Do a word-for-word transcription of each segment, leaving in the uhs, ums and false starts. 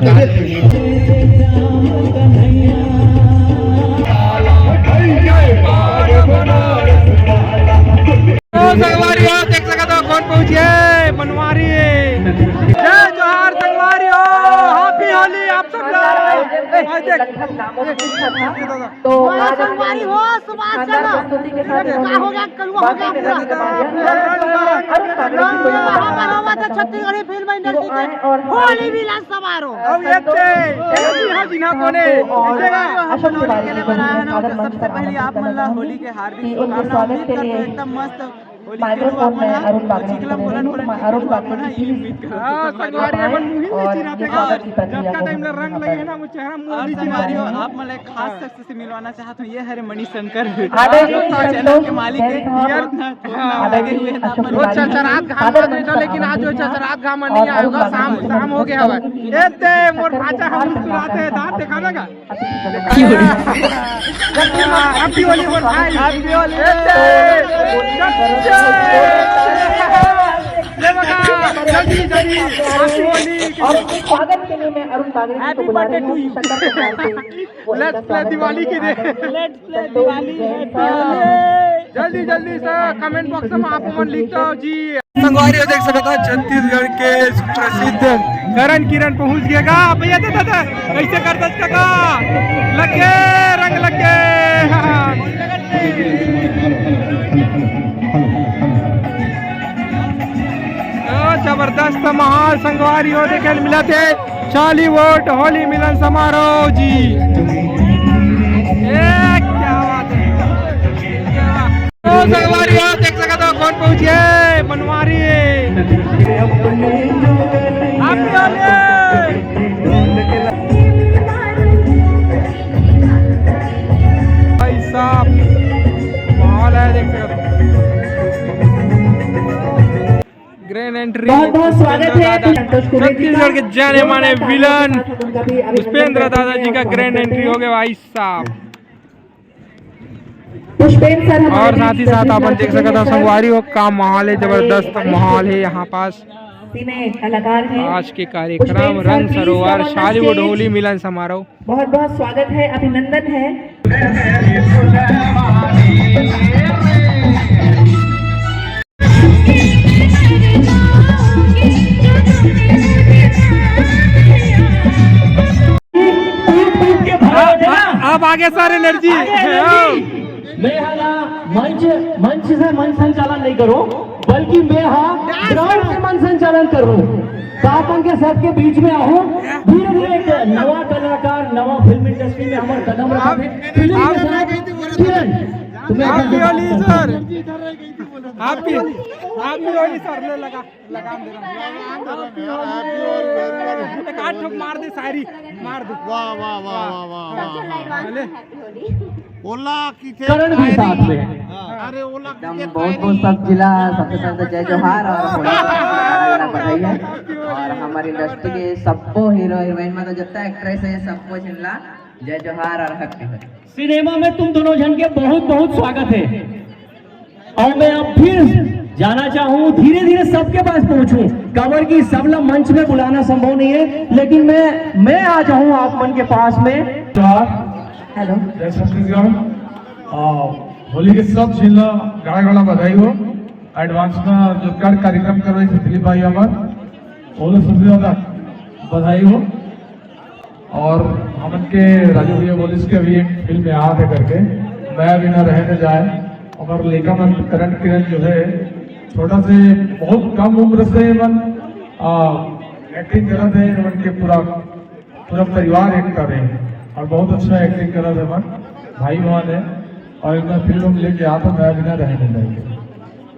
तो संगवारी हो, देख सकत हो कौन पहुंचे बनवारी। जय जोहार संगवारी हो, हैप्पी होली आप सब ला। आज देख, तो आज संगवारी हो, सुभाष चंद्र का हो गया, कलुआ हो गया पूरा। हाँ, हाँ, हाँ, हाँ, छत्तीसगढ़ी फिल्म इंडस्ट्री के होली मिलन समारोह। अब ये ते, ये जी हाँ, जी हाँ, कोने। और अशोक तिवारी जी को भी सादर मंच पर आमंत्रित करना चाहूंगी कि उनके स्वागत के लिए एकदम मस्त होली के माइक्रोफोन में अरुण बागड़ी को दे रही हूँ। अरुण बागड़ी जी, please, हाँ, आप आएं और ये स्वागत की प्रक्रिया को करें। आप मन ला एक खास शख्स से मिलवाना चाहत हूँ, ये हरे मणिशंकर। आदरणीय चैनल के मालिक है। आदरणीय अशोक तिवारी जी, सादर मंच पर आमंत्रित है। शाम, शाम हो गया हवय। ए ते मोर भांचा हम मुस्कुराते हैं, दांत दिखावे का। Happy Holi बोल भाई। Happy Holi। ले बघा, जल्दी, जल्दी। Happy Holi। और स्वागत के लिए मैं अरुण बागड़ी जी को बुला रही हूँ। शंकर कुमार से वो इनका स्वागत करेंगे। जल्दी, जल्दी से comment box में आप मन लिख दो जी। संगवारी हो, देख सकत हो, छत्तीसगढ़ के सुप्रसिद्ध करण किरण पहुंच गया का। भैया, दे, दे, दे। कैसे कर दस का? लगे, रंग लगे। तो जबरदस्त माहौल संगवारी हो देखे मिलत हे। चालीवुड होली मिलन समारोह जी। ए, क्या बात है, क्या बात। तो संगवारी हो, देख सकत हो कौन पहुंचे बनवारी। Happy Holi। भाई साहब, माहौल है, देख सकत हो। Grand entry बहुत बहुत स्वागत है पुष्पेंद्र दादा। संतोष कुबेर जी का। छत्तीसगढ़ के जाने माने विलन पुष्पेंद्र दादा जी का grand entry हो गया भाई साहब। पुष्पेंद्र सर हमारे और साथ ही साथ आप देख सकत हो संगवारी हो का माहौल है, जबरदस्त माहौल है यहाँ पास। सिने कलाकार हैं। आज के कार्यक्रम रंग सरोवर चालीवुड होली मिलन समारोह। बहुत बहुत स्वागत है, अभिनंदन है। टूट टूट के भरा हो जाए ना। अब आगे सर एनर्जी। आगे एनर्जी। मैं हा ना मंच, मंच से मंच संचालन नहीं करूं, बल्कि मैं हा ग्राउंड से मंच संचालन करूं। तो आप उनके सबके बीच में आऊं, धीरे धीरे एक नवा कलाकार, नवा फिल्म इंडस्ट्री में हमारे कदम रखा है। फिल्म के साथ किरण, तुम्हें Happy Holi sir. Happy, Happy Holi sir, ले लगा, लगाम दे रहा हूँ। एक आध ठोक मार दे शायरी, मार दे। वाह, वाह, वाह, वाह, वाह, वाह। ले। ओला किथे करण भी साथ में। अरे ओला एकदम किथे बहुत बहुत सब जिला सबसे पहले तो जय जोहार और होली का बधाई है। और हमारी इंडस्ट्री के सबको हीरो हीरोइन मतलब जितना एक्ट्रेस है सबको जिला जय जोहार और हैप्पी होली। सिनेमा में तुम दोनों जन के बहुत बहुत स्वागत है। और मैं अब फिर जाना चाहूँ, धीरे धीरे सबके पास पहुँचूँ। काबर कि सबला मंच में बुलाना संभव नहीं है, लेकिन मैं मैं आ जाऊँ आप मन के पास में। हेलो। जय छत्तीसगढ़। आ, होली के सब झिल्ला गाड़ा गाड़ा बधाई हो। एडवांस में जो कर कार्यक्रम करो इस दिलीप भाई हमार, वो लोग सबसे ज्यादा बधाई हो। और हमन के राजू भैया बोलिस के अभी एक फिल्म याद है करके, मैं बिना रहे न जाए। और लेखा मन करण किरण जो है छोटा से बहुत कम उम्र से मन आ, एक्टिंग करत है, मन के पूरा पूरा परिवार एक्टर है और बहुत अच्छा एक्टिंग करत है मन भाई बहन है। और इतना फिल्म लेके आता मैं बिना रहे न जाए।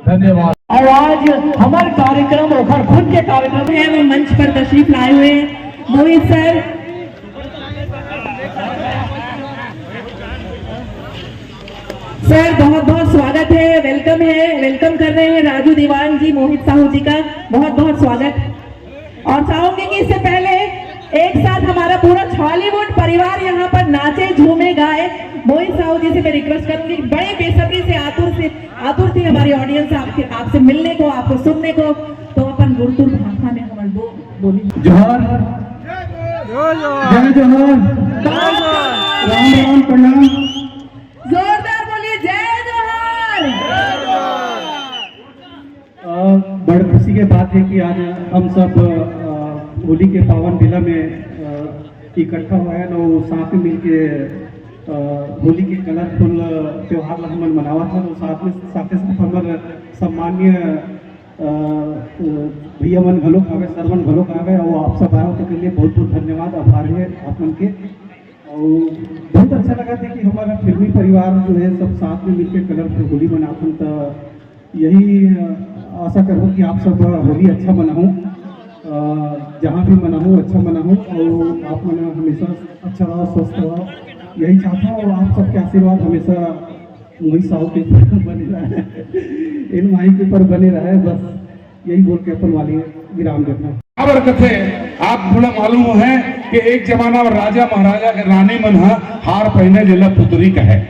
धन्यवाद। और आज हमारे कार्यक्रम ओखर खुद के कार्यक्रम है, वो मंच पर तशरीफ लाए हुए हैं मोहित सर। सर बहुत बहुत स्वागत है, वेलकम है, वेलकम कर रहे हैं राजू दीवान जी, मोहित साहू जी का बहुत बहुत स्वागत। और चाहूंगी कि इससे पहले एक साथ हमारा पूरा छॉलीवुड परिवार यहाँ पर नाचे, झूमे, गाए। मोहित साहू जी से मैं रिक्वेस्ट करूंगी, बड़े बेसब्री से, आतुर से, आतुर थी हमारी ऑडियंस आपके, आपसे मिलने को, आपको सुनने को। तो अपन गुरतुर भाषा में हम दो बोली। जोहार। जय जोहार। राम राम, प्रणाम। जोरदार बोलिए, जय जोहार। अ, बड़ खुशी के बात है कि आज हम सब, अ, होली के पावन बेला में, अ, इकट्ठा हुए हैं और साथ में मिलके, अ, होली के कलरफुल त्योहार ला हमन मनावत हन और साथ में, साथे साथ हमर सम्मानीय, अ, अ, भैया मन घलोक आवे, सर मन घलोक आवे और आप सब आए हो, तेकर लिए बहुत बहुत धन्यवाद, आभार है आप मन के। और बहुत अच्छा लगा था कि हमारा फिल्मी परिवार जो है, सब साथ में मिलके कलरफुल होली मनाथन। तो यही, अ, आशा करहूँ कि आप सब होली अच्छा मनाहू, अ, जहाँ भी मनाहू, अच्छा मनाहू और आप मन हमेशा अच्छा रहो, स्वस्थ रहो, यही चाहता हूँ। और आप सबके आशीर्वाद हमेशा मोहित साहू के ऊपर बने रहे, इन माई के ऊपर बने रहे। बस यही बोल के अपन वाली विराम देता हूँ। काबर कथे, आप पूरा मालूम है कि एक जमाना में राजा महाराजा के रानी मन ह हार पहने, जेला पुतरी कहे।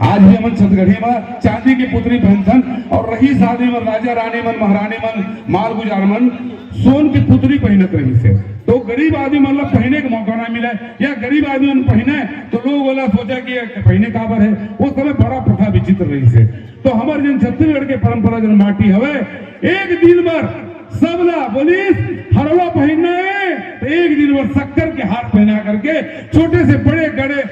आज भी हमन छत्तीसगढ़ी में चांदी की पुतरी पहनथन, और रही शादी में राजा रानी मन, महारानी मन, मालगुजार मन सोन की पुतरी पहनत रहिसे। तो गरीब आदमी मन ला पहने के मौका ना मिले, या गरीब आदमी मन पहने तो लोग ओला सोचा कि ये पहने काबर है। वो समय बड़ा प्रथा विचित्र रहिसे। तो हमर जन छत्तीसगढ़ के परंपरा जन माटी हवे, एक दिन बर सबला बोलिस हरवा पहिरना है, तो एक दिन बर शक्कर के हार पहना करके छोटे से बड़े, गड़े,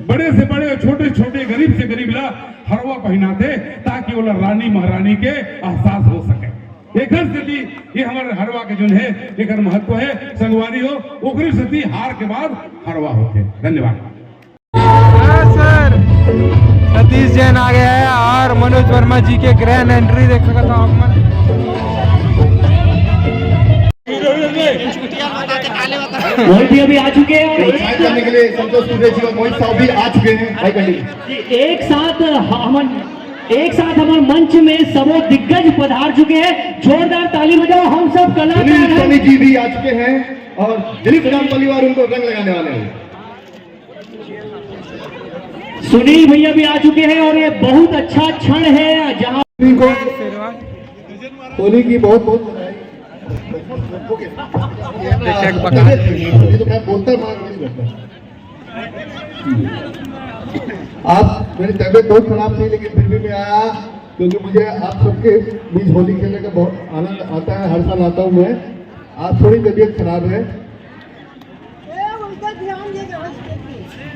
बड़े से बड़े, छोटे छोटे, गरीब से गरीब ला हरवा पहनाथे, ताकि ओला रानी महारानी के एहसास हो सके। एकर सेती ये हमर हरवा के जोन है, एकर महत्व है। संगवारी हो, ओकरे सेती हार के बाद हरवा होथे। धन्यवाद। हाँ सर, सतीश जैन आ गया है और मनोज वर्मा जी के ग्रैंड एंट्री देखा था आप मन। मोहित जी अभी आ चुके हैं और एक साथ करने के लिए संतोष कुबेर जी और मोहित साहब भी आ चुके हैं। भाई कंटिन्यू। एक साथ हमन, एक साथ हमर मंच में सबो दिग्गज पधार चुके हैं। जोरदार ताली बजाओ, हम सब कलाकार हैं। सनी जी भी आ चुके हैं और दिलीप राम पलिवार उनको रंग लगाने वाले हैं। सुनील भैया भी आ चुके हैं और ये बहुत अच्छा क्षण है जहां इनको होली की बहुत बहुत बधाई। ओके। ये तो मैं बोलता मार नहीं करता। आज मेरी तबीयत बहुत खराब थी, लेकिन फिर भी मैं आया, क्योंकि मुझे आप सबके बीच होली खेलने का बहुत आनंद आता है। हर साल आता हूँ मैं। आज थोड़ी तबीयत खराब है,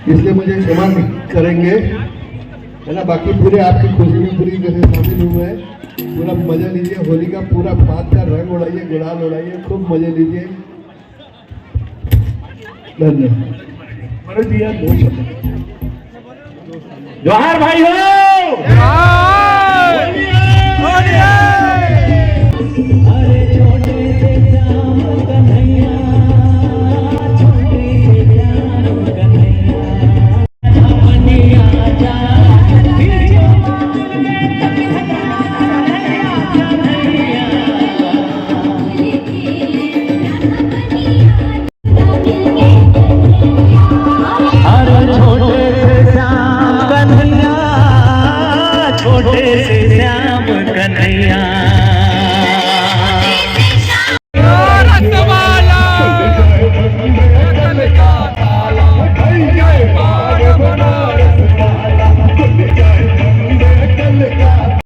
इसलिए मुझे क्षमा करेंगे, है ना। बाकी पूरे आपकी खुशी में पूरी तरह शामिल हुए हैं। पूरा मजा लीजिए, होली का पूरा बात का रंग उड़ाइए, गुलाल उड़ाइए, खूब मजा लीजिए। धन्यवाद। मनोज जी, यार, बहुत जोहार भाई हो।